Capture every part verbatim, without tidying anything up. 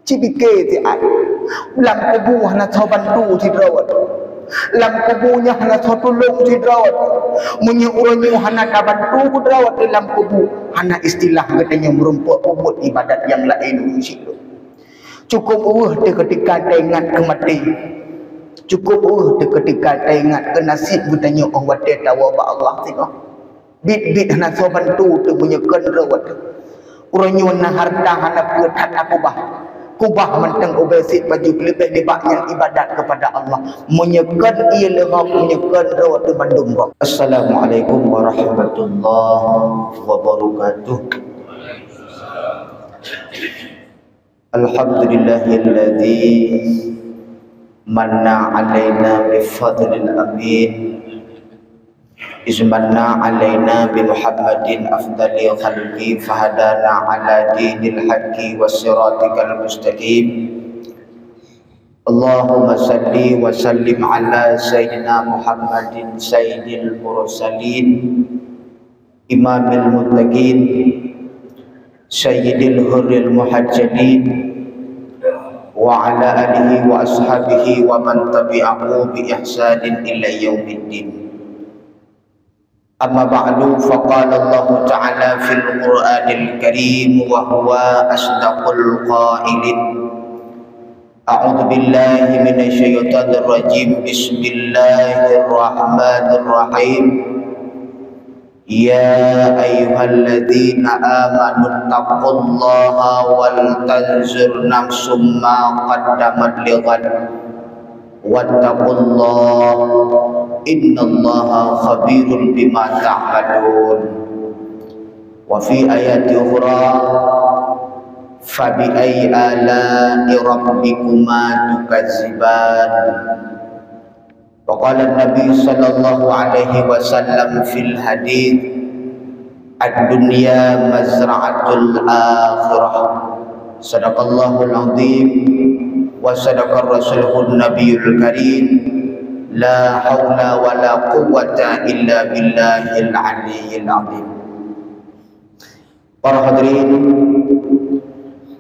Cibike siat. Lam kubu hana soe bantu sidroe. Lam kubu nyan hana soe tulông sidroe. Meunyoe uroe nyoe hana tabantu keudroe di lam kubu, hana istilah geutanyoe meurumpok peubuet ibadat nyang laén ureuëng sidroe. Cukôp ueh teuketika taingat keu maté. Cukôp ueh teuketika taingat keu naseb geutanyoe óh watée tawoe bak Allah singoh. Biet-biet hana soe bantu teuh meunyoe kon droe watée. Uroe nyoe na harta hana peue that takubah. Kubah mantong ubé sit baju keuleubeh nibak nyan ibadat keupada Allah. Meunyoe kon ié leuhob, meunyoe kon droe watée bandum gob. Assalamualaikum warahmatullahi wabarakatuh. Alhamdulillahilladzi manna alaina bifadlil amin. Izmanna alaina bi Muhammadin afdali khalqi fahadana ala dinil haqqi wassiratikal mustaqim. Allahumma salli wa sallim ala sayyidina Muhammadin sayyidil mursalin, imamil muttaqin, sayyidil hurril muhajjalin, wa ala alihi wa ashabihi wa man tabi'ahu bi ihsanin ila yaumiddin. Amma ba'du, faqala Allahu ta'ala fil Qur'anil Karim wa huwa asdaqul qailin. A'udzu billahi minasy syaithanir rajim. Bismillahirrahmanirrahim. Ya ayyuhalladzina amanu taqullaha wal tanzur nafsum ma qaddamat lighad. Wattaqullah, innallaha khabirun bima ta'malun. Wa fi ayati ukhra, fabi ayyi ala'i rabbikuma tukadziban. Wa qala Nabi sallallahu alaihi wasallam fil hadits, "Ad-dunya mazra'atul akhirah." Sadaqallahul azim wa sadaqa rasulun nabiyul karim. La haula wa la quwwata illa billahil aliyyil azim. Para hadirin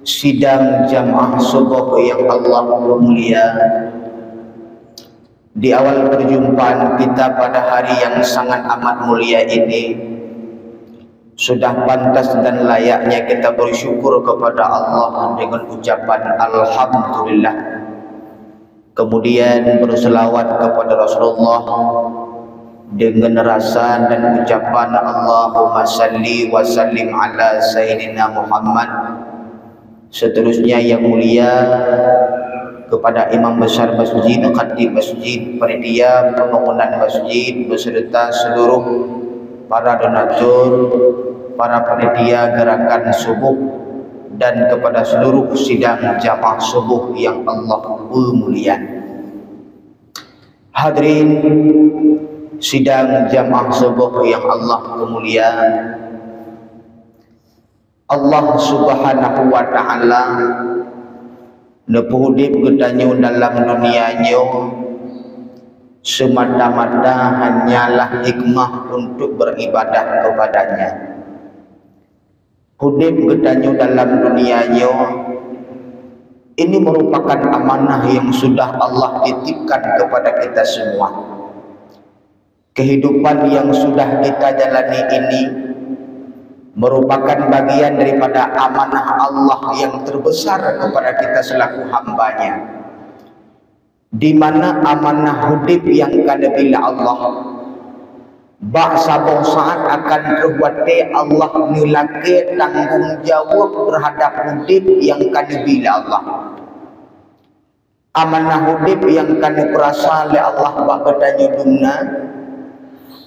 sidang jamaah subuh yang Allah mulia, di awal perjumpaan kita pada hari yang sangat amat mulia ini, sudah pantas dan layaknya kita bersyukur kepada Allah dengan ucapan alhamdulillah. Kemudian berselawat kepada Rasulullah dengan rasa dan ucapan Allahumma salli wa sallim ala sayyidina Muhammad. Seterusnya yang mulia kepada imam besar masjid, khatib masjid, panitia pembangunan masjid beserta seluruh para donatur, para panitia gerakan subuh, dan kepada seluruh sidang jamaah subuh yang Allah peumuliakan. Hadirin sidang jamaah subuh yang Allah peumuliakan, Allah Subhanahu wa Ta'ala neupeuudeb geutanyoe dalam dunia nyoe semata-mata hanyalah hikmah untuk beribadah kepada-Nya. Udeb geutanyoe dalam dunia nyoe, ini merupakan amanah yang sudah Allah titipkan kepada kita semua. Kehidupan yang sudah kita jalani ini merupakan bagian daripada amanah Allah yang terbesar kepada kita selaku hamba-Nya. Di mana amanah udeb nyang ka neubri lé Allah. Bak saboh saát akan troh watée Allah neulakée tanggong jaweueb teuhadab udeb nyang ka neubri lé Allah. Amanah udeb nyang ka neupeurasa lé Allah bak geutanyoe dumna,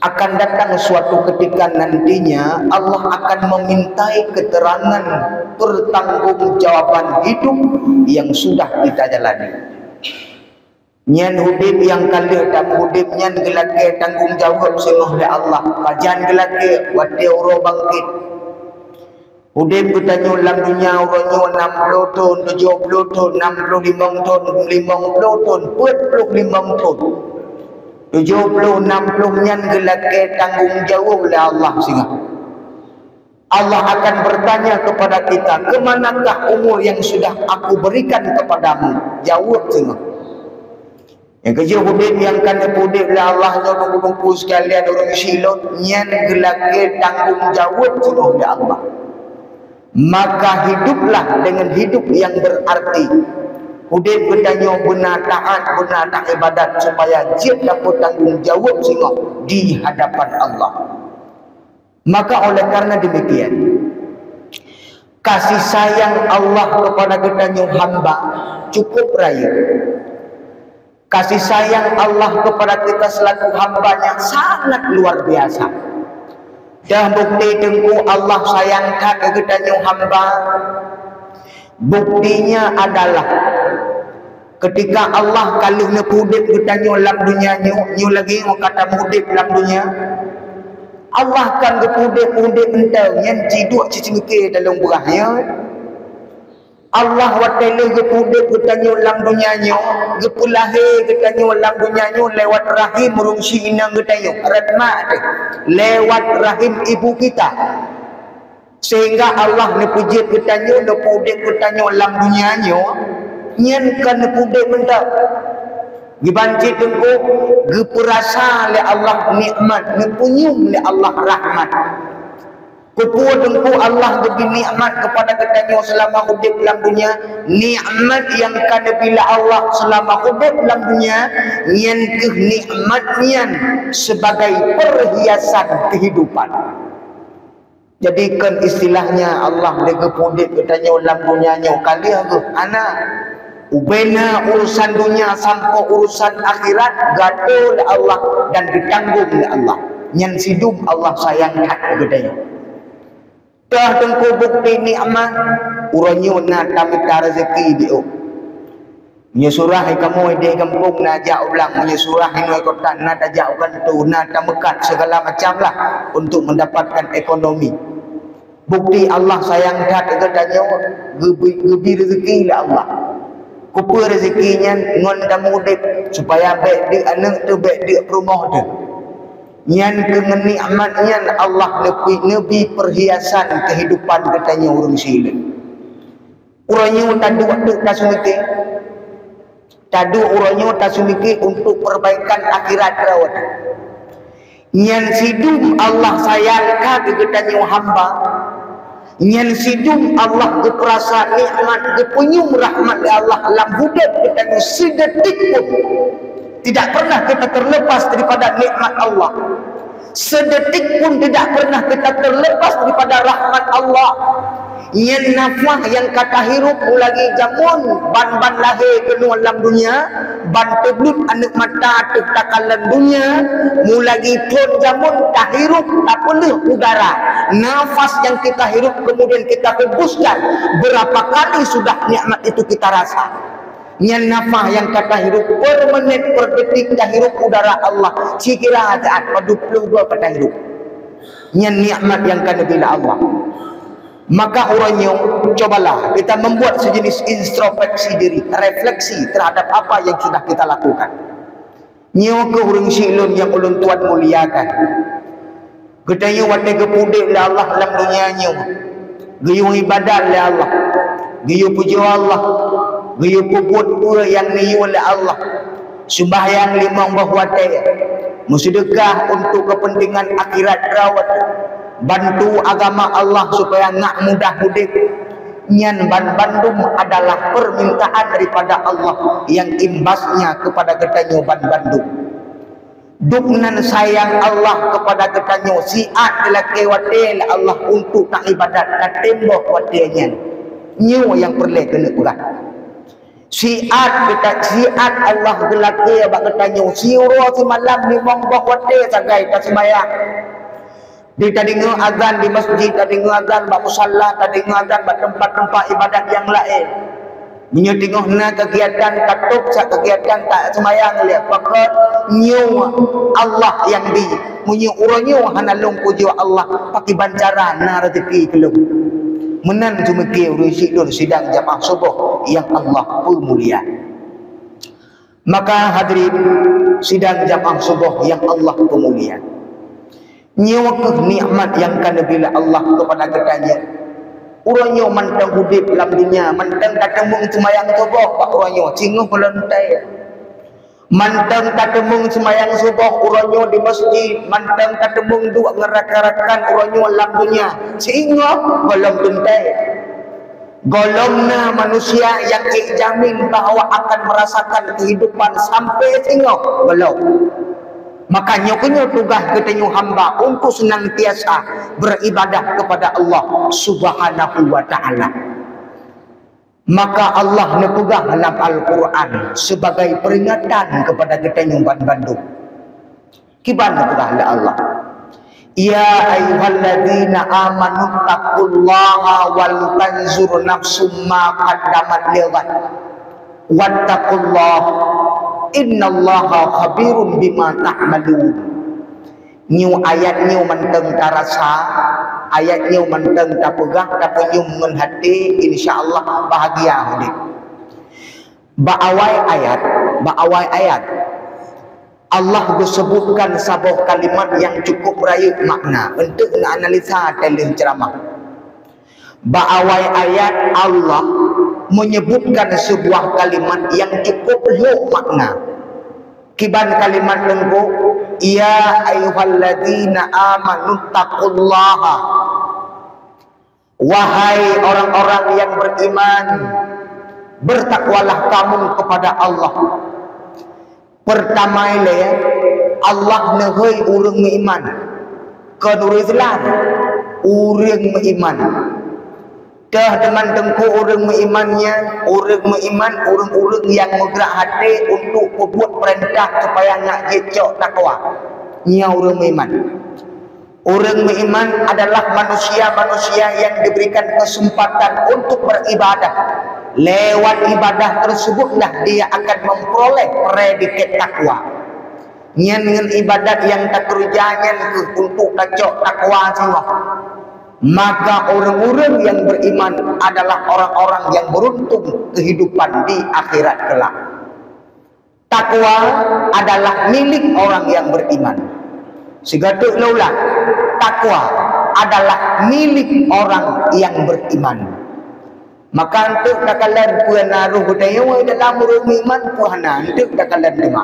akan datang suatu ketika nantinya Allah akan memintai keterangan pertanggongjawaban hidup yang sudah kita jalani. Nyan udeb nyang ka lheueh taudeb nyan geulakée tanggong jaweueb singoh lé Allah. Pajan geulakée? Watée uroe bangkét. Udeb geutanyoe lam dunia uroe nyoe nam ploh thon, tujoh ploh thon, nam ploh limong thon, limong ploh thon, peuet ploh limong thon, tujoh ploh, nam ploh nyan geulakée tanggong jaweueb lé Allah singoh. Allah akan bertanya kepada kita, "Kemanakah umur yang sudah Aku berikan kepadamu?" Jaweueb singoh. Nyang keujeuet udeb nyang ka neupeuudeb lé Allah nyoe, teungku-teungku sekalian, ureuëng syiek lôn, nyan geulakée tanggong jaweueb singoh lé Allah. Maka hiduplah dengan hidup yang berarti. Udeb geutanyoe beuna taát, beuna taibadat, supaya jeuet tapeutanggong jaweueb singoh di hadapan Allah. Maka oleh karena demikian, kasih sayang Allah kepada geutanyoe hamba cukup rayeuk. Kasih sayang Allah kepada kita selaku hamba-Nya sangat luar biasa. Dan bukti teungku Allah sayang that keu geutanyoe hamba, buktinya adalah ketika Allah ka lheueh neupeuudeb geutanyoe lam dunia nyoe, nyoe lagée nyoe ka tameudeb lam dunia, Allah kan geupeuudeb-udeb mantong nyan, ci duek ci seumiké dalam beurah nyoe. Allah watée lheueh geupeuudeb geutanyoe lam dunia nyoe, geupeulahé geutanyoe lam dunia nyoe lewat rahim ureuëng syiek inong geutanyoe, rot mak teuh, lewat rahim ibu kita. Sehingga Allah neupeujeuet geutanyoe, neupeuudeb geutanyoe lam dunia nyoe, nyan kon neupeuudeb mantong. Diban cit teungku, geupeurasa lé Allah nikmat, neupeunyum lé Allah rahmat. Keupeue teungku Allah geubri nikmat keupada geutanyoe seulama udeb lam dunia? Nikmat nyang ka neubri lé Allah seulama udeb lam dunia, nyan kheueh nikmat nyan sebagai perhiasan kehidupan. Jadi, kon istilahnya Allah lé geupeuudeb geutanyoe lam dunia nyoe ka lheueh geuh hana. Ubena urusan dunia sampoe urusan akhirat geuatur lé Allah dan geutanggong lé Allah. Nyan sidum Allah sayang that keu geutanyoe. Toh teungku bukti nikmat, uroe nyoe na tamita rezeki di ôk. Meunyoe surah kamoe di gampông na jak u blang, meunyoe surah inoe kota na tajak u kantô, na tameukat segala macam lah untuk mendapatkan ekonomi. Bukti Allah sayang that keu geutanyoe, geubi, geubi rezeki lé Allah. Keupeue rezeki nyan? Ngon tameudeb, supaya bék deuk aneuk teuh, bék deuk peurumoh teuh. Nyan keuh ngon nikmat nyan Allah neubi, neubi perhiasan kehidupan geutanyoe ureuëng syiek lôn. Uroe nyoe taduek teuk taseumiké. Taduek uroe nyoe taseumiké untuk perbaikan akhirat droe. Nyan sidum Allah sayang that keu geutanyoe hamba. Nyan sidum Allah geupeurasa nikmat, geupeunyum rahmat lé Allah lam udeb geutanyoe sidetik pun. Tidak pernah kita terlepas daripada nikmat Allah. Sedetik pun tidak pernah kita terlepas daripada rahmat Allah. Nyan nafah nyang ka tahirup mulai jameun ban-ban lahé keunoe lam dunia, ban teubleut aneuk mata teuh takalon dunia, mulai phon jameun tahirup, tapeuleueh udara. Nafas yang kita hirup kemudian kita hembuskan, berapa kali sudah nikmat itu kita rasa? Nyan nafah nyang ka tahirup per menit, per detik tahirup udara Allah. Sikira saat padub ploh dua ka tahirup. Nyan nikmat nyang ka neubri lé Allah. Maka uroe nyoe, cobalah kita membuat sejenis introspeksi diri, refleksi terhadap apa yang sudah kita lakukan. Nyoe keuh ureuëng syiek lôn nyang ulôn tuan muliakan. Geutanyoe watée geupeuudeb lé Allah lam dunia nyoe, geuyue ibadat lé Allah, geuyue pujoe Allah, geuyue peubuet peue nyang neuyue lé Allah, sumbayang limong boh watée, meuseudeukah untuk kepentingan akhirat droe, bantu agama Allah supaya ngak mudah udeb, nyan banbandum adalah permintaan daripada Allah nyang imbasnya kepada geutanyoe banbandum. Dubnan sayang Allah kepada geutanyoe, siat geulakée watée lé Allah untuk taibadat, tatem boh watée nyan. Nyoe nyang peureulée keuneuk peugah. Siat geuta-, siat Allah geulakée bak geutanyoe, siuroe simalam limong boh watée sagai taseumayang. Di tadeungoe azan di masjid, tadeungoe azan bak musala, tadeungoe azan bak teumpat-teumpat ibadat nyang laén. Meunyoe teungoh na keugiatan ka tôb, sa keugiatan ka seumayang lé, pakon nyoe Allah nyang di. Meunyoe uroe nyoe hana lôn pujoe Allah, pakriban cara na rezeki keu lôn? Meunan seumiké ureuëng syiek lôn sidang jamaah suboh nyang Allah peumulia. Maka hadirin sidang jamaah suboh nyang Allah peumulia. Nyoe kheueh nikmat nyang ka neubri lé Allah keupada geutanyoe. Uroe nyoe mantong udeb lam donya, mantong tateumeung seumayang suboh bak uroe nyoe, singoh gohlom teuntée. Mantong tateumeung seumayang suboh uroe nyoe di masjid, mantong tateumeung duek ngon rakan-rakan uroe nyoe lam donya, singoh gohlom teuntée. Gohlom na manusia nyang ék jamin bahwa akan merasakan kehidupan sampai singoh, gohlom. Maka nyoe keuh nyoe tugaih geutanyoe hamba untuk senantiasa beribadah kepada Allah Subhanahu wa Ta'ala. Maka Allah neupeugah lam Al-Quran sebagai peringatan kepada geutanyoe banbandum. Kiban neupeugah lé Allah, "Ya ayyuhalladzina amanu taqullaha wal tanzur nafsum ma qaddamat lighad. Wattaqullaha innallaha khabirum bima ta'malun." Nyoe ayat nyoe mantong tarasa, ayat nyoe mantong tapeugah, tapeunyum ngon até, insya Allah bahagia udeb. Bak awai ayat, bak awai ayat, Allah geuseubutkan saboh kalimat nyang cukup rayeuk makna, eunteuk neuanalisa teuleueng ceuramah. Bak awai ayat, Allah meunyeubutkan seubuah kalimat nyang cukup lhok makna. Kiban kalimat teungku, "Ya ayyuhalladzina amanu taqullaha." Wahai orang-orang yang beriman, bertakwalah kamu kepada Allah. Peurtama ilée, Allah neuhôi ureuëng meuiman. Kon ureuëng Islam, ureuëng meuiman. Teuh teuma teungku ureuëng meuiman nyan, ureuëng meuiman, ureuëng-ureuëng nyang meugrak até untuk peubuet peurintah supaya nak jeuet cok takwa. Nyan ureuëng meuiman. Ureuëng meuiman adalah manusia-manusia yang diberikan kesempatan untuk beribadah. Lewat ibadah tersebutlah dia akan memperoleh predikat takwa. Nyan ngon ibadat nyang takeureuja nyan kheueh untuk tacok takwa singoh. Maka ureuëng-ureuëng nyang beriman adalah orang-orang yang beruntung kehidupan di akhirat kelak. Takwa adalah milik orang yang beriman. Sigoe teuk lé ulang, takwa adalah milik orang yang beriman. Maka eunteuk takalon peue na roh geutanyoe dalam ureuëng meuiman, peue hana, eunteuk takalon teuma.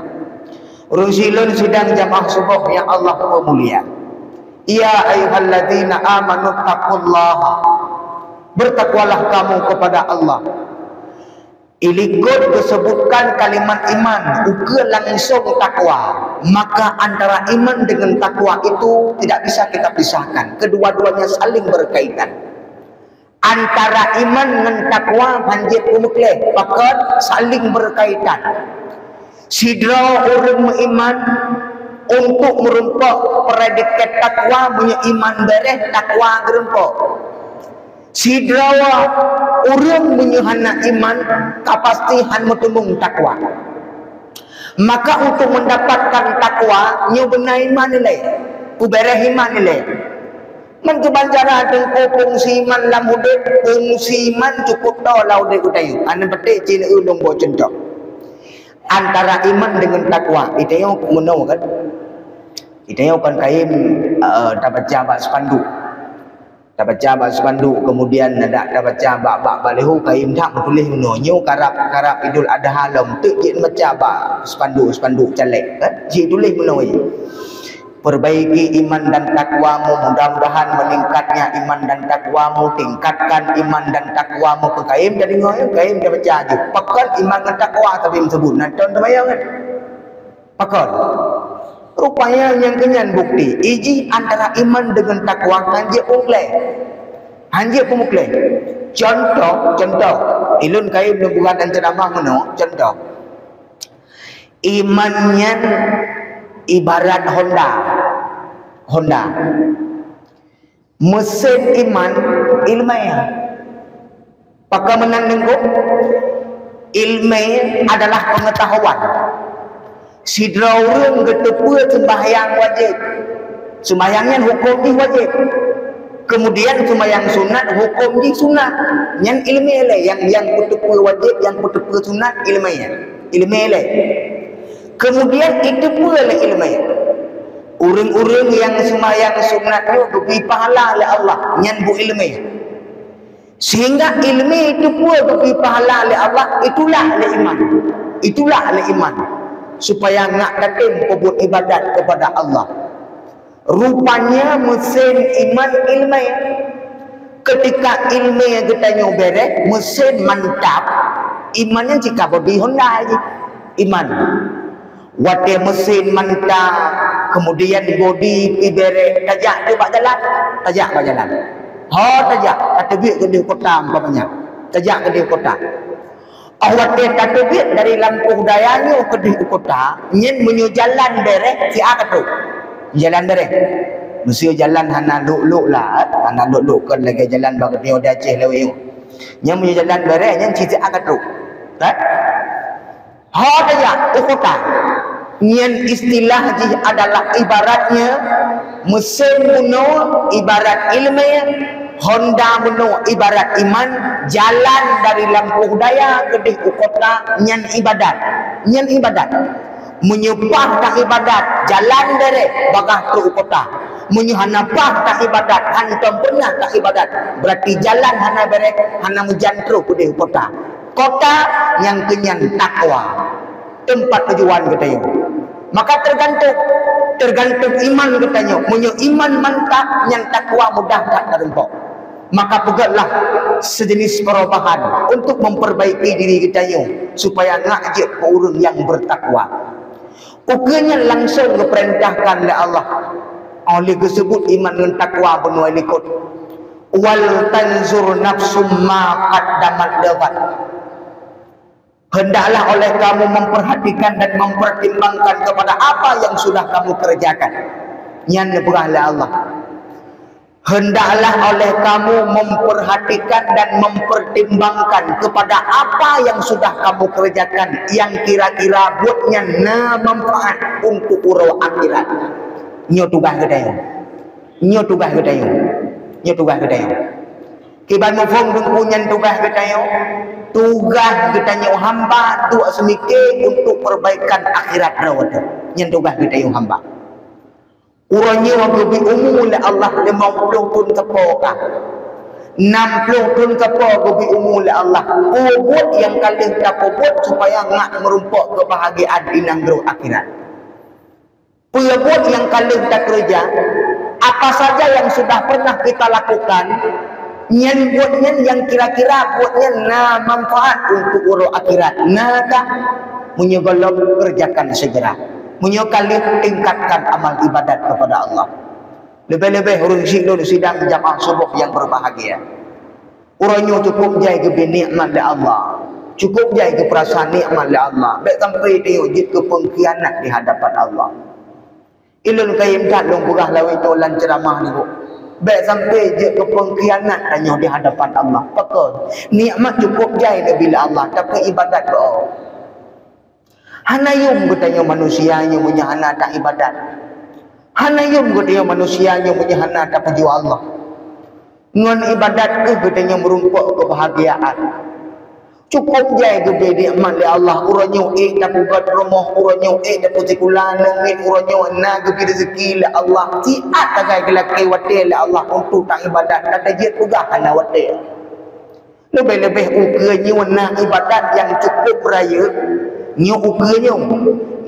Ureuëng silôn sidang jamaah suboh nyang Allah peumulia. Ya ayyuhalladzina amanu taqullaha. Bertakwalah kamu kepada Allah. Ilikot geuseubutkan kalimat iman ukeue langsong takwa, maka antara iman dengan takwa itu tidak bisa kita pisahkan. Kedua-duanya saling berkaitan. Antara iman ngon takwa hanjeuet peumeukleh, pakon saling berkaitan. Sidroe ureuëng meuiman untuk meurumpok predikat takwa, meunyoe iman beureh, takwa geurumpok. Sidroe ureuëng meunyoe hana iman, ka pasti han meuteumong takwa. Maka untuk mendapatkan takwa, nyoe beuna iman ilée, kubereh iman ilée. Man keubancara teungku fungsi iman lam udeb, fungsi iman cukup toe lam udeb geutanyoe. Aneuk peutek cit ulôn boh cuntoh. Antara iman dengan takwa, geutanyoe meunoe kan? Geutanyoe kan kayém, eh, tabaca bak spanduk. Tabaca bak spanduk, kemudian adak tabaca bak, bak baliho kayém that meutuléh meunoe. Nyoe karab, karab Idul Adha lom, teuk jeuet baca bak spanduk, spanduk caleg, kan? Jituléh meunoe. Perbaiki iman dan takwamu, mudah-mudahan meningkatnya iman dan takwamu, tingkatkan iman dan takwamu. Keu kayém tadeungoe, kayém tabaca aju. Pakon iman ngon takwa tapi meuseubut, na ton teubayang kan? Pakon? Rupanya nyang keunyan bukti, ijih antara iman dengan takwa hanjeuet peumeukleh. Hanjeuet peumeukleh. Contoh, contoh. Ilôn kayém neubuat dan ceramah meunoe, contoh. Iman nyan ibarat Honda. Honda. Meusén iman ileumé. Pakon meunan teungku? Ileumé adalah pengetahuan. Sidroe ureuëng geuteupeue seumbahyang wajéb. Seumbahyang nyan huköm jih wajéb. Kemudian seumbahyang sunat huköm jih sunat. Nyan ileumé lé nyang, nyang peuteupeue wajéb, nyang peuteupeue sunat ileumé. Ileumé lé. Kemudian iteupeue lé ileumé. Ureuëng-ureuëng nyang seumayang sunat nyoe geubri pahala lé Allah, nyan bu ileumé. Sehingga ileumé itu peue geubri pahala lé Allah, itulah lé iman. Itulah lé iman. Supaya ngak tatem peubuet ibadat kepada Allah. Rupanya meusén iman ileumé. Ketika ileumé geutanyoe béreh, meusén mantap, iman nyan cit ka bodi Honda jih. Iman. Watée meusén mantap, kemudian bodi pih béreh, tajak tu bak jalan, tajak bak jalan. Ho tajak, ka teubiet keudeh kota umpamanya. Tajak keudeh kota. Oh watée tateubiet dari lampôh daya nyoe keudeh u kota, nyan meunyoe jalan béreh, siat ka trok. Jalan béreh. Meusé jalan hana lok-lok lah, hana lok-lok kon lagée jalan bak geutanyoe di Aceh lawét nyoe. Nyan meunyoe jalan béreh, nyan siat ka trok. Kan? Ho tajak u kota. Nyan istilah jih adalah ibaratnya meusén bunoe ibarat ileumé, Honda bunoe ibarat iman, jalan dari lampôh daya keudeh u kota nyan ibadat. Nyan ibadat. Meunyoe paih taibadat, jalan béreh, bagaih trok u kota. Meunyoe hana paih taibadat, hantom pernah taibadat, berarti jalan hana béreh, hana meujan trok keudeh u kota. Kota nyang keunyan takwa. Teumpat tujuan geutanyoe. Maka tergantung, tergantung iman geutanyoe. Meunyoe iman mantap, nyan takwa mudah that tareumpok. Maka peugötlah sejenis perubahan untuk memperbaiki diri geutanyoe supaya ngak jeuet keu ureuëng nyang bertakwa. Ukeue nyan langsung geupeurintahkan lé Allah. Óh lheueh geuseubut iman ngon takwa bunoe likot. Wal tanzur nafsum ma qaddamat lighad. Hendaklah oleh kamu memperhatikan dan mempertimbangkan kepada apa yang sudah kamu kerjakan. Nyan neupeugah lé Allah. Hendaklah oleh kamu memperhatikan dan mempertimbangkan kepada apa yang sudah kamu kerjakan yang kira-kira buet nyan na manfaat untuk uroe akhirat. Nyoe tugaih geutanyoe. Nyoe tugaih geutanyoe. Nyoe tugaih geutanyoe. Kiban muphom Teungku nyan tugaih geutanyoe. Tugaih geutanyoe hamba duek seumike untuk perbaikan akhirat droe teuh. Nyan tugaih geutanyoe hamba. Uroe nyoe geubri umu lé Allah limong ploh thon keupoh ka. Nam ploh thon keupoh geubri umu lé Allah. Peue buet nyang ka lheueh tapeubuet supaya ngak meurumpok keubahagiaan di nanggroe akhirat? Peue buet nyang ka lheueh takeureuja? Apa saja yang sudah pernah kita lakukan, nyan buet nyan nyang kira-kira buet nyan na manfaat untuk uroe akhirat. Na ka? Meunyoe gohlom, kerjakan segera. Meunyoe ka lheueh, tingkatkan amal ibadat kepada Allah. Leubeh-leubeh ureuëng syiek lôn sidang jamaah suboh nyang berbahagia. Uroe nyoe cukup jai geubri nikmat lé Allah. Cukup jai geupeurasa nikmat lé Allah. Bék sampai tanyoe jeuet keu peungkhianat di hadapan Allah. Ilôn kayém that lôn peugah lawét nyoe lam ceuramah nyoe. Bék sampai jeuet keu peungkhianat tanyoe di hadapan Allah. Pakon? Nikmat cukup jai neubri lé Allah, tapi ibadat beu. Hana yum geutanyoe manusia nyoe meunyoe hana taibadat. Hana yum geutanyoe manusia nyoe meunyoe hana tapujoe Allah. Ngon ibadat kheueh geutanyoe meurumpok keubahagiaan. Cukup jai geubri nikmat lé Allah, uroe nyoe ék tapeugöt rumoh, uroe nyoe ék tapeusikula aneuk miet, uroe nyoe na geubri rezeki lé Allah. Siat sagai geulakée watée lé Allah untuk taibadat, ka tajeuet peugah hana watée. Leubeh-leubeh ukeue nyoe na ibadat nyang cukup rayeuk. Nyoe ukeue nyoe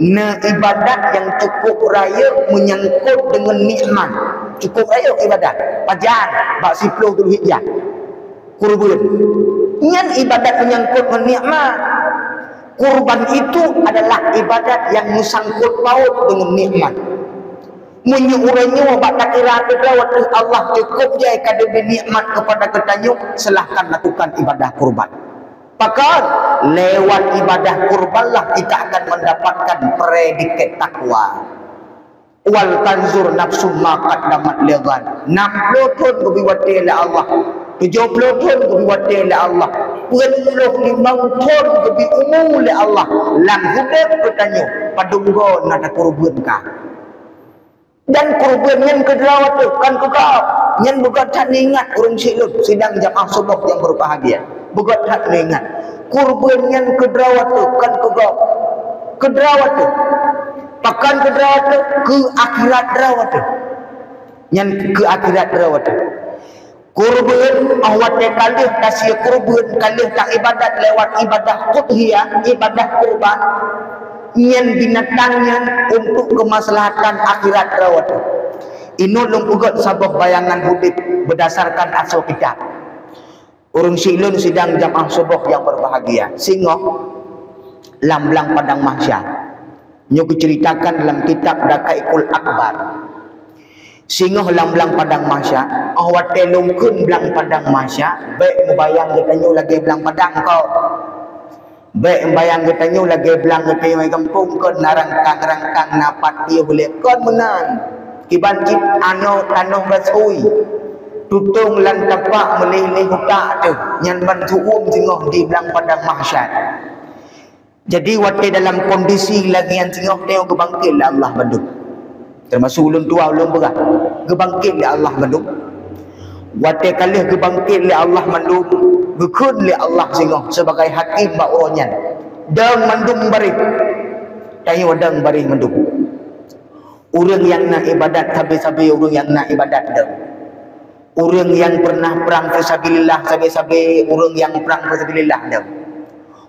na ibadat nyang cukup rayeuk meunyangkot deungon nikmat. Cukup rayeuk ibadat. Pajan bak siploh Zulhijjah. Kurban. Nyan ibadat meunyangkot ngon nikmat. Kurban itu adalah ibadat nyang meusangkot paut deungon nikmat. Meunyoe uroe nyoe bak takira keudroe teuh Allah cukup jai ka geubri nikmat keupada geutanyoe, silahkan lakukan ibadah kurban. Pakon? Lewat ibadah kurbanlah kita akan mendapatkan predikat takwa. Wal tanzur nafsum ma qaddamat lighad. Nam ploh thon geubri watée lé Allah. Tujoh ploh thon geubri watée lé Allah. Peuet ploh limong thon geubri umu lé Allah. Lam udeb geutanyoe padum goe na takurban ka. Dan kurban nyan keudroe teuh, kon keu gob. Nyan beugöt that neuingat ureuëng syiek lôn sidang jamaah suboh nyang berbahagia. Beugöt that neuingat. Kurban nyan keudroe teuh, kon keu gob. Keudroe teuh. Pakon keu droe teuh? Keu akhirat droe teuh. Nyan keu akhirat droe teuh. Kurban, 'oh watée ka lheueh tasie kurban, ka lheueh taibadat lewat ibadah udhiyah, ibadah kurban, nyan binatang nyan untuk keumaslahatan akhirat droe teuh. Inong lôn peugét saboh bayangan udeb beudasarkan asoe kitab. Ureuëng syiek lôn sidang jamaah suboh nyang beubahgia, singoh lam blang padang mahsyar. Nyoe geuceuritakan lam kitab Daqaiqul Akhbar. Singoh lam blang padang mahsyar, 'oh watée lôn kheun blang padang mahsyar, bék mubayang geutanyoe lagée blang padang kok. Bék mubayang geutanyoe lagée blang geutanyoe gampông, kon na rangkang-rangkang, na pat tiôh lé, kon meunan. Kiban cit anoe tanoh rasui, tutong lam tapak meuleh-leh utak teuh, nyan ban tuom singoh di blang padang mahsyar. Jadi watée dalam kondisi lagée nyan singoh tanyoe geubangkét lé Allah bandum. Teumasuk ulôn tuha, ulôn peugah, geubangkét lé Allah mandum. Watée ka lheueh geubangkét lé Allah mandum, geukheun lé Allah singoh sibagai hakém bak uroe nyan, dong mandum baréh. Tanyoe dong baréh mandum. Ureuëng nyang na ibadat sabe-sabe ureuëng nyang na ibadat dong. Ureuëng nyang pernah prang fisabilillah sabe-sabe ureuëng nyang prang fisabilillah dong.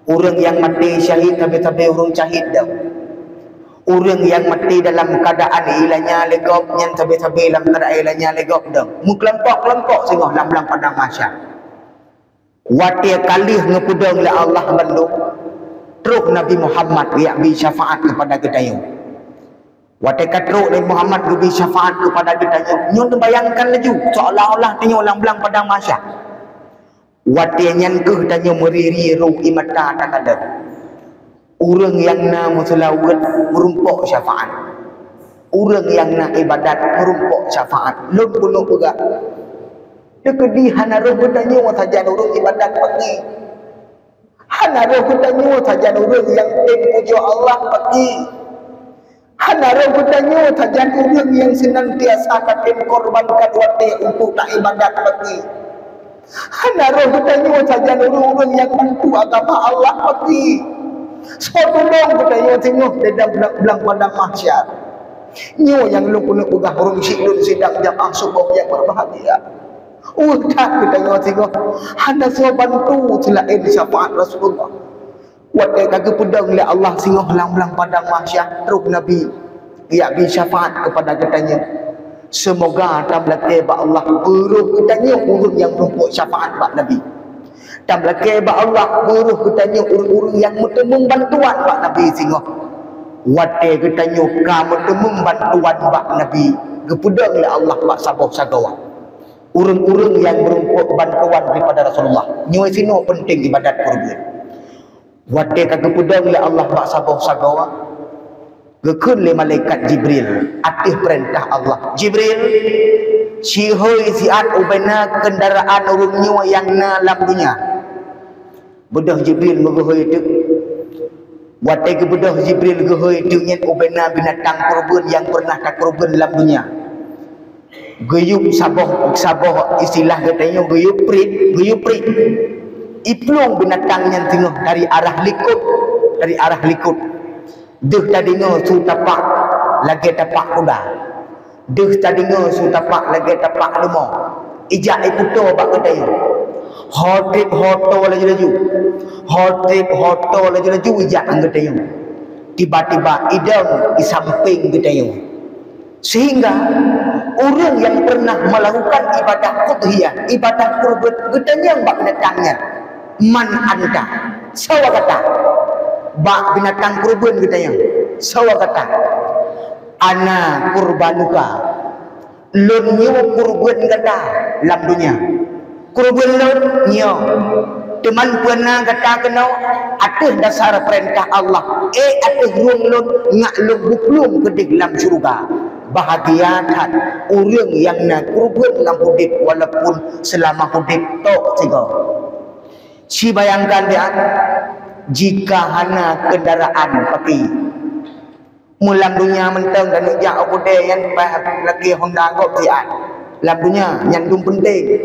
Ureuëng nyang maté syahid sabe-sabe ureuëng syahid dong. Ureuëng nyang maté dalam keuadaan ilanya lé gob nyan sabe-sabe lam keuadaan ilanya lé gob dong. Meukelompok-kelompok singoh lam blang padang mahsyar. Watée ka lheueh geupeudong lé Allah bandum, troh Nabi Muhammad geujak bi syafaat keupada geutanyoe. Watée ka trok Nabi Muhammad geubri syafaat keupada geutanyoe, nyoe neubayangkan laju, seolah-olah tanyoe lam blang padang mahsyar. Watée nyan kheueh tanyoe meuri-ri rôh ie mata takalon. Ureuëng nyang na meuseulaweuet meurumpok syafaat. Ureuëng nyang na ibadat meurumpok syafaat. Lôn keuneuk peugah, teukeudi hana rôh geutanyoe sajan ureuëng ibadat paki. Hana rôh geutanyoe sajan ureuëng nyang tem pujoe Allah paki. Hana rôh geutanyoe sajan ureuëng nyang seunantiasa ka tem korbankan watée untuk taibadat paki. Hana rôh geutanyoe sajan ureuëng-ureuëng nyang bantu agama Allah paki. Soe tulông geutanyoe singoh di dalam blang, blang padang mahsyar. Nyoe nyang lôn keuneuk peugah ureuëng syiek lôn sidang jamaah suboh nyang beubahgia. Ueh that geutanyoe singoh hana soe bantu seulaén syafaat Rasulullah. Watée ka geupeudong lé Allah singoh lam blang padang mahsyar, troh Nabi geujak bi syafaat keupada geutanyoe. Seumoga tameulakée bak Allah beu rôh geutanyoe ureuëng nyang meurumpok syafaat bak Nabi. Tameulakée bak Allah beu rôh geutanyoe ureuëng-ureuëng nyang meuteumeung bantuan bak Nabi singoh. Watée geutanyoe ka meuteumeung bantuan bak Nabi, geupeudong lé Allah bak saboh sagoe. Ureuëng-ureuëng nyang meurumpok bantuan daripada Rasulullah. Nyoe sinoe peunteng ibadat kurban. Watée ka geupeudong lé Allah bak saboh sagoe, geukheun lé malaikat Jibril ateueh peurintah Allah, "Jibril, sihôi siat ubena keundaraan ureuëng nyoe nyang na lam donya." Beudôh Jibril meugeuhôi teuk. Watée geubeudôh Jibril geuhôi teuk nyan ubena binatang kurban nyang peureunah takurban lam donya. Geuyueb saboh, saboh istilah geutanyoe geuyueb prit, geuyueb prit. Iplueng binatang nyan teungoh dari arah likot, dari arah likot. Deuh tadeungoe su tapak lagée tapak kuda. Deuh tadeungoe su tapak lagée tapak leumo. Ijak ipeutoe bak geutanyoe. Ho treb ho toe laju-laju. Ho treb ho toe laju-laju ijak ngon geutanyoe. Tiba-tiba idong isampéng geutanyoe. Sehingga ureuëng nyang peureunah meulakukan ibadah udhiyah, ibadah kurban, geutanyong bak binatang nyan, "Man anta?" Soe gata? Bak binatang kurban geutanyong, "Soe gata?" "Ana kurbanuka." "Lôn nyoe kurban gata lam donya." "Kurban lôn?" "Nyoe." "Teuma peue na gata keunoe?" "Ateueh dasar peurintah Allah, ék ateueh rueng lôn ngat lôn beuplueng keudeh lam syeuruga." Bahgia that ureuëng nyang na kurban lam udeb walaupun seulama udeb tok sigoe. Ci bayangkan siat, jika hana keundaraan paki. Meulam donya mantong taneuk jak u keudè nyan paih lakèe honda gob siat. Lam donya nyan dum peunteng.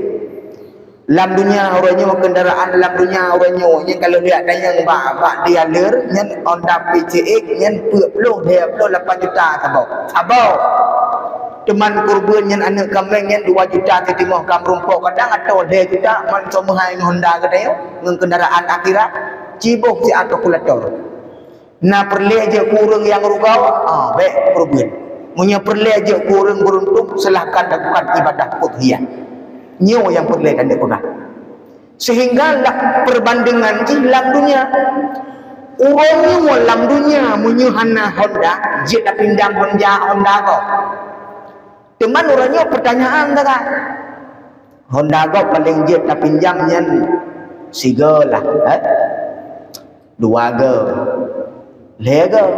Lam dunia uroe nyoe, kendaraan lam dunia uroe nyoe, nyan kalau lihat dayang bak, bak dealer, nyan Honda P C X, nyan peuet ploh, dua ploh lapan juta saboh. Saboh. Teuma keureubeuen nyan aneuk kaméng nyan dua juta siteungoh ka meurumpok, kadang atau dua juta, man soe meuhai ngon Honda geutanyoe, ngon kendaraan akhirat, ciboh siat kalkulator. Na peureulée jeuet keu ureuëng nyang rugoe, ah, bék keureubeuen. Meunyoe peureulée jeuet keu ureuëng beuruntung, silahkan lakukan ibadah udhiyah. Nyoe nyang peureulée tanyoe peugah. Sehingga lah perbandingan jih lam dunia. Ureuëng nyoe lam dunia meunyoe hana Honda, jeuet tapinjam Honda, Honda gob. Teuma uroe nyoe pertanyaan sagai. Honda gob paléng jeuet tapinjam nyan sigoe lah, eh? Dua goe. Lhée goe.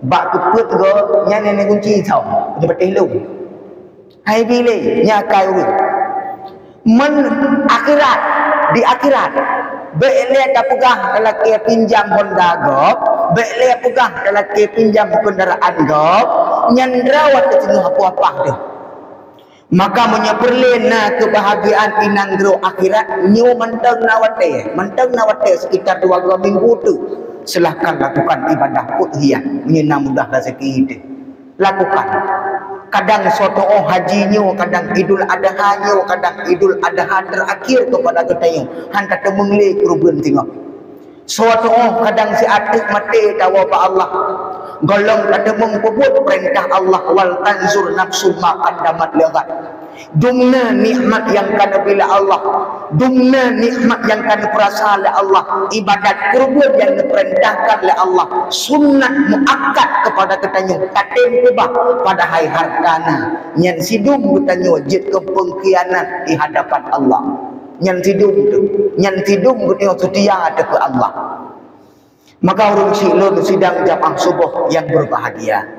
Bak keupeuet goe, nyan nenek kunci thom. Nyoe patéh lôn. Hai bilé, nyan akai ureuëng. Men akhirat, di akhirat, bék lé tapeugah talakée pinjam Honda gob, bék lé peugah talakée pinjam kendaraan gob, nyan droe watée teungoh apah-apah teuh. Maka meunyoe peureulée na keubahgiaan inong droe akhirat, nyoe mantong na watée, mantong na watée sekitar dua goe minggu teuh, silahkan lakukan ibadah udhiyah meunyoe na mudah raseuki teuh. Lakukan. Kadang soe tuoh haji nyoe, kadang Idul Adha nyoe, kadang Idul Adha terakhir keupada geutanyoe, han tateumeung lé keureubeuen singoh. Soe tuoh kadang siat teuk maté tawoe bak Allah. Gohlom tateumeung peubuet peurintah Allah, wal tanzur nafsum ma qaddamat lighad. Dumna nikmat nyang ka neubri lé Allah, dumna nikmat nyang ka neupeurasa lé Allah, ibadat keureubeuen nyang neupeurintahkan lé Allah, sunnat muakkad keupada geutanyoe, tatem keubah, padahai hareuta na, nyan sidum geutanyoe jeuet keu peungkhianat di hadapan Allah. Nyan sidum teuh, nyan sidum geutanyoe seutia ateueh keu Allah. Maka ureuëng syiek lôn sidang jamaah suboh nyang berbahagia,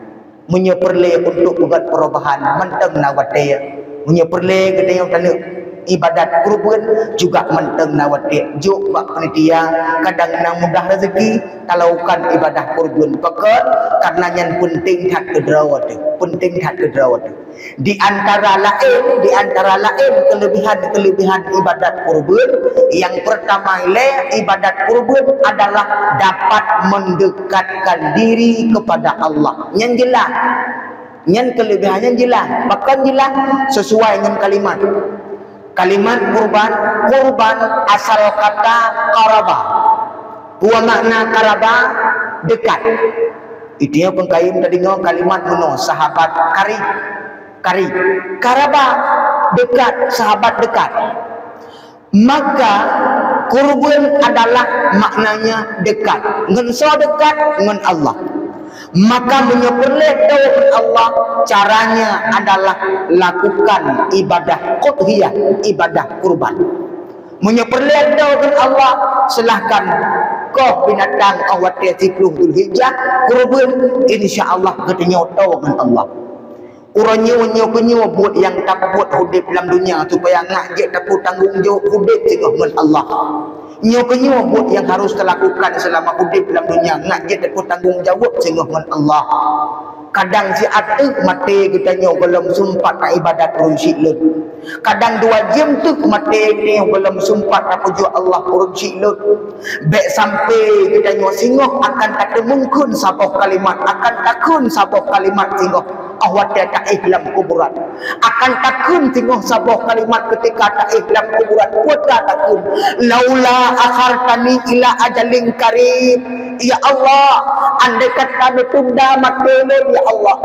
meunyoe peureulée untuk peugét perubahan, mantong na watée. Meunyoe peureulée geutanyoe taneuk ibadat keureubeuen, juga mantong na watée. Jok bak panitia, kadang na mudah raseuki, talakukan ibadah keureubeuen. Pakon? Karena nyan peunteng that keu droe teuh, peunteng that keu droe teuh. Di antara laén, di antara laén keulebihan-keulebihan ibadat keureubeuen, nyang peurtama ilée ibadat keureubeuen adalah dapat mendekatkan diri kepada Allah. Nyan jeulaih. Nyan keulebihan nyan jeulaih. Pakon jeulaih? Sesuai ngon kalimat. Kalimat kurban, kurban asal kata qaraba. Peue makna qaraba? Dekat. Itu nyang peungkayém tadeungoe kalimat meunoe, sahabat karib. Karib. Qaraba, dekat, sahabat dekat. Maka, kurban adalah maknanya dekat. Ngon soe dekat? Ngon Allah. Maka, meunyoe peureulée toe ngon Allah, caranya adalah lakukan ibadah udhiyah, ibadah kurban. Meunyoe peureulée toe ngon Allah, silahkan koh binatang óh watée siploh Zulhijjah, kurban, insya Allah geutanyoe toe ngon Allah. Uroe nyoe, nyoe keuh nyoe buet nyang tapeubuet udeb lam dunia supaya ngak jeuet tapeutanggong jaweueb udeb singoh ngon Allah. Nyoe keuh nyoe buet nyang harus talakukan seulama udeb lam dunia, ngak jeuet tapeutanggong jaweueb singoh ngon Allah. Kadang siat teuk maté geutanyoe gohlom seumpat taibadat ureuëng syiek lôn. Kadang dua jeuem teuk maté geutanyoe gohlom seumpat tapujoe Allah ureuëng syiek lôn. Bék sampai geutanyoe singoh akan tateumeung kheun saboh kalimat, akan takheun saboh kalimat singoh óh watée taéh lam kuburan. Akan takheun singoh saboh kalimat keutika taéh lam kuburan. Peue takheun? "Laula akhartani ila ajalin qarib." Ya Allah, andai kata neutunda maté lôn, ya Allah.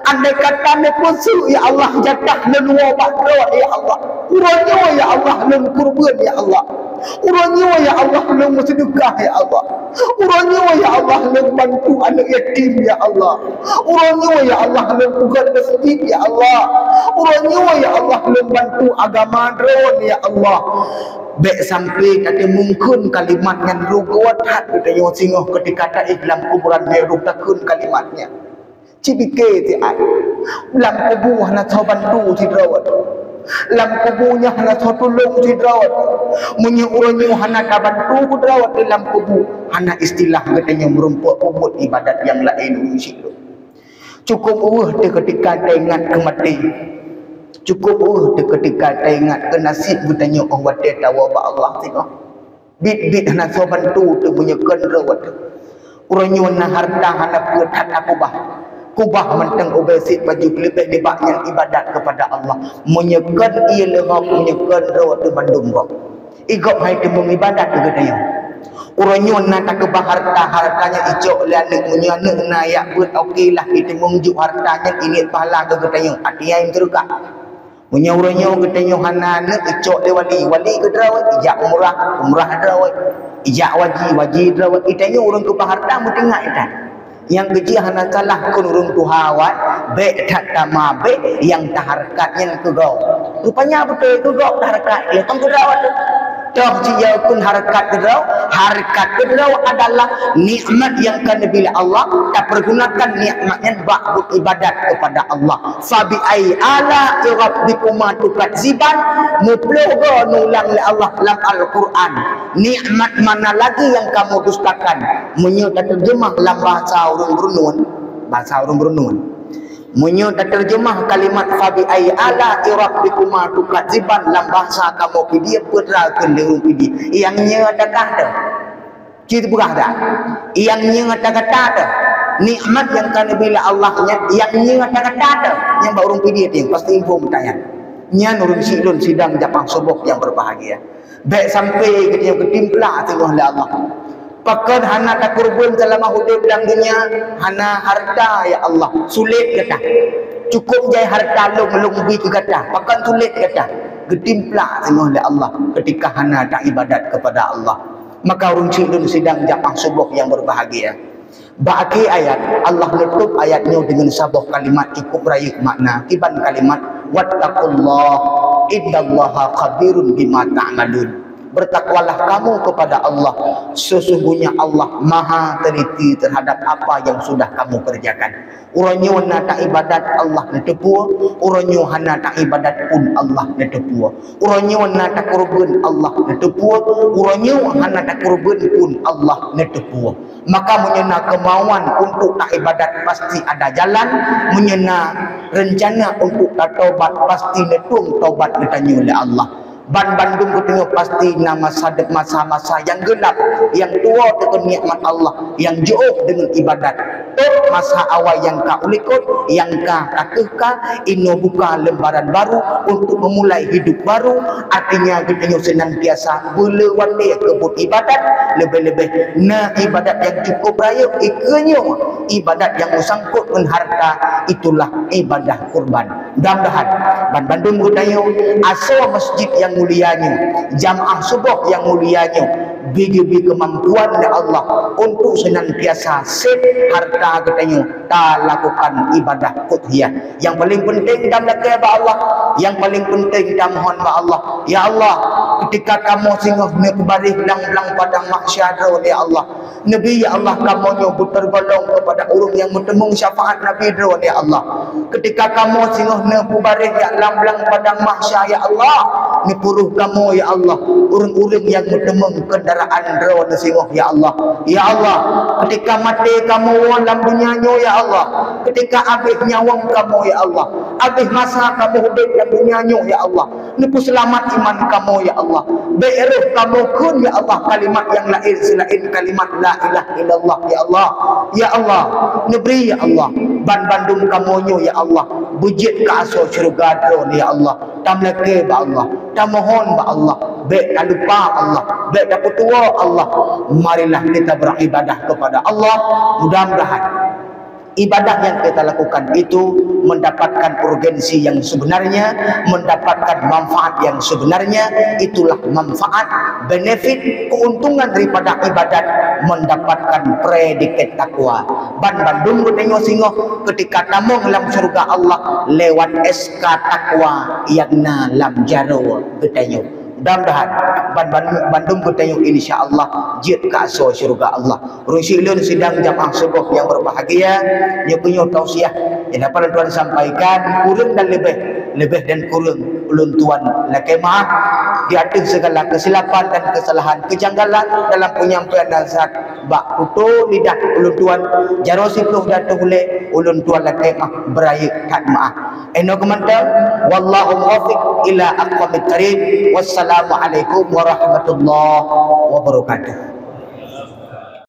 Andai kata neupeuseuk, ya Allah, jatah lôn woe bak droe, ya Allah. Uroe nyoe, ya Allah, lôn kurban, ya Allah. Uroe nyoe, ya Allah, lôn meuseudeukah, ya Allah. Uroe nyoe, ya Allah, lôn bantu aneuëk yatim, ya Allah. Uroe nyoe, ya Allah, lôn peugét masjid, ya Allah. Uroe nyoe, ya Allah, lôn bantu agama droen, ya Allah. Bék sampai tateumeung kheun kalimat nyan, rugoe that geutanyoe singoh keutika taéh lam kuburan, meurok takheun kalimat nyan. Cipike siat. Lam kubu hana soe bantu sidroe. Lam kubu nyan hana soe tulông sidroe. Meunyoe uroe nyoe hana tabantu sidroe lam kubu, hana istilah geutanyoe meurumpok peubuet ibadat nyang laén ureuëng syiek lôn. Cukôp uweuh teuh keutika taingat keu maté. Cukup uh teuketika taingat keu naseb geutanyoe 'oh watée tawoe bak Allah singoh. Bit-bit hana soe bantu teuh meunyoe kon droe teuh. Uroe nyoe na harta hana peue that takubah. Kubah mantong ubé sit pajoh leubeh nibak nyan ibadat keupada Allah. Meunyoe kon ie leuhob, meunyoe kon droe teuh bandum gob. Igob hai teumeung ibadat keu geutanyoe. Uroe nyoe na takeubah harta, harta nyan icok lé aneuk, meunyoe aneuk na yak beuet oke lah iteumeung jok harta nyan, ingat pahala keu geutanyoe, até nyang teureukah. Meunyoe uroe nyoe geutanyoe hana aneuk icok lé wali, wali keu droe, ijak umrah, umrah droe, ijak waji, waji droe, geutanyoe ureueng keubah harta meuteungat itan. Nyang keujih hana salah kon ureueng tuha awai, bék that tamabéh nyang tahareukat nyan keu gob. Rupanya beutôi keu gob tahareukat, lé kon keu droe teuh. Toh jiyue kon hareukat keu droe, hareukat keu droe adalah nikmat nyang ka neubi lé Allah, tapeurgunakan nikmat nyan bak buet ibadat keupada Allah. Fa bi ayyi ala'i rabbikuma tukadziban, muplôh goe neulang lé Allah lam Al-Qur'an. Nikmat mana lagi yang kamu dustakan? Meunyoe tateurjeumah lam bahasa ureueng Brunei, bahasa ureueng Brunei. Meunyoe tateurjeumah kalimat fa bi ayyi ala'i rabbikuma tukadziban lam bahasa kamoe Pidie, peue teuma kheun lé ureueng Pidie, nyang nyoe ata kah teuh? Ci teupeugah dah. Nyang nyoe ata kah teuh? Nikmat nyang ka neubi lé Allah nyan, nyang nyoe ata kah teuh? Nyang bak ureueng Pidie teuh, pasti info meutanyan. Nyan ureueng syiek lôn sidang jamaah suboh nyang berbahagia. Bék sampai geutanyoe geutimpla singoh lé Allah. Pakon hana takeureubeuen seulama udeb lam dunia? Hana harta, ya Allah, sulet gata. Cukup jai harta lôn, lôn bri keu gata. Pakon sulet gata? Geutimpla singoh lé Allah keutika hana taibadat keupada Allah. Maka ureueng syiek lôn sidang jamaah suboh nyang berbahagia. Bak akhé ayat, Allah neutôb ayat nyoe deungon saboh kalimat cukup rayeuk makna. Kiban kalimat, "Wattaqullah, innallaha khabirun bima ta'malun." Bertakwalah kamu kepada Allah, sesungguhnya Allah Maha Teliti terhadap apa yang sudah kamu kerjakan. Uroe nyoe na taibadat, Allah neuteupeue, uroe nyoe hana taibadat pun Allah neuteupeue. Uroe nyoe na takeureubeuen, Allah neuteupeue, uroe nyoe hana takeureubeuen pun Allah neuteupeue. Maka meunyoe na keumauan untuk taibadat, pasti ada jalan. Meunyoe na reuncana untuk tatobat, pasti neutueng tobat geutanyoe lé Allah. Ban bandum geutanyoe pasti na masa de-, masa-masa nyang geulap, nyang tuwoe deungon nikmat Allah, nyang jiôh deungon ibadat. Tôb masa awai nyang ka u likot, nyang ka, ka keuh ka, inoe buka lembaran baru untuk memulai hidup baru, artinya geutanyoe senantiasa beuleu watée keu buet ibadat, leubeh-leubeh na ibadat nyang cukup rayeuk, ikeue nyoe ibadat nyang meusangkot ngon harta, itulah ibadah kurban. Mudah-mudahan ban bandum geutanyoe, asoe masjid nyang mulia nyoe, jamaah suboh nyang mulia nyoe, bri geubri keumampuan lé Allah untuk senantiasa sép harta geutanyoe talakukan ibadah udhiyah. Nyang paleng peunteng tamlakée bak Allah, nyang paleng peunteng tamohon bak Allah. Ya Allah, keutika kamoe singoh neupeubaréh lam blang padang mahsyar droe, ya Allah, neubri, ya Allah, kamoe nyoe beuteurgolong keupada ureuëng nyang meuteumeung syafaat Nabi droe, ya Allah. Keutika kamoe singoh neupeubaréh lam blang padang mahsyar, ya Allah, neupuroh kamoe, ya Allah, ureuëng-ureuëng nyang meuteumeung keundaraan droe singoh, ya Allah. Ya Allah, keutika maté kamoe woe lam donya nyoe, ya Allah, keutika abéh nyawöng kamoe, ya Allah, abéh masa kamoe udeb lam donya nyoe, ya Allah, neupeuseulamat iman kamoe, ya Allah. Bék roh kamoe kheun, ya Allah, kalimat nyang laén seulaén kalimat la ilaha illallah, ya Allah. Ya Allah, neubri, ya Allah, ban bandum kamoe nyoe, ya Allah, beujeuet keu asoe syeuruga droe, ya Allah. Tamlakée bak Allah, tamohon bak Allah, bék talupa Allah, bék tapeutuwoe Allah. Marilah kita beribadah kepada Allah. Mudah-mudahan ibadah yang kita lakukan itu mendapatkan urgensi yang sebenarnya, mendapatkan manfaat yang sebenarnya, itulah manfaat, benefit, keuntungan daripada ibadat, mendapatkan predikat takwa. Ban bandum geutanyoe singoh keutika tamong lam syeuruga Allah lewat S K takwa nyang na lam jaroe geutanyoe. Mudah-mudahan ban, ban, bandum geutanyoe insya Allah jeuet keu asoe syeuruga Allah. Ureuëng syiek lôn sidang jamaah suboh nyang berbahagia, nyoe keuh nyoe tausiah nyang dapat lôn tuan sampaikan, kureueng dan leubeh, leubeh dan kureueng ulôn tuan lakée meu'ah. di ateueh segala kesilapan dan kesalahan, kejanggalan dalam penyampaian nasihat bak tutoe lidah ulôn tuan, jaroe siplôh di ateueh ulèe ulôn tuan lakèe meu'ah beurayeuk that meu'ah. Inoe keumantöng, wallahu muwaffiq ila aqwamit thariq. Wassalamualaikum warahmatullahi wabarakatuh.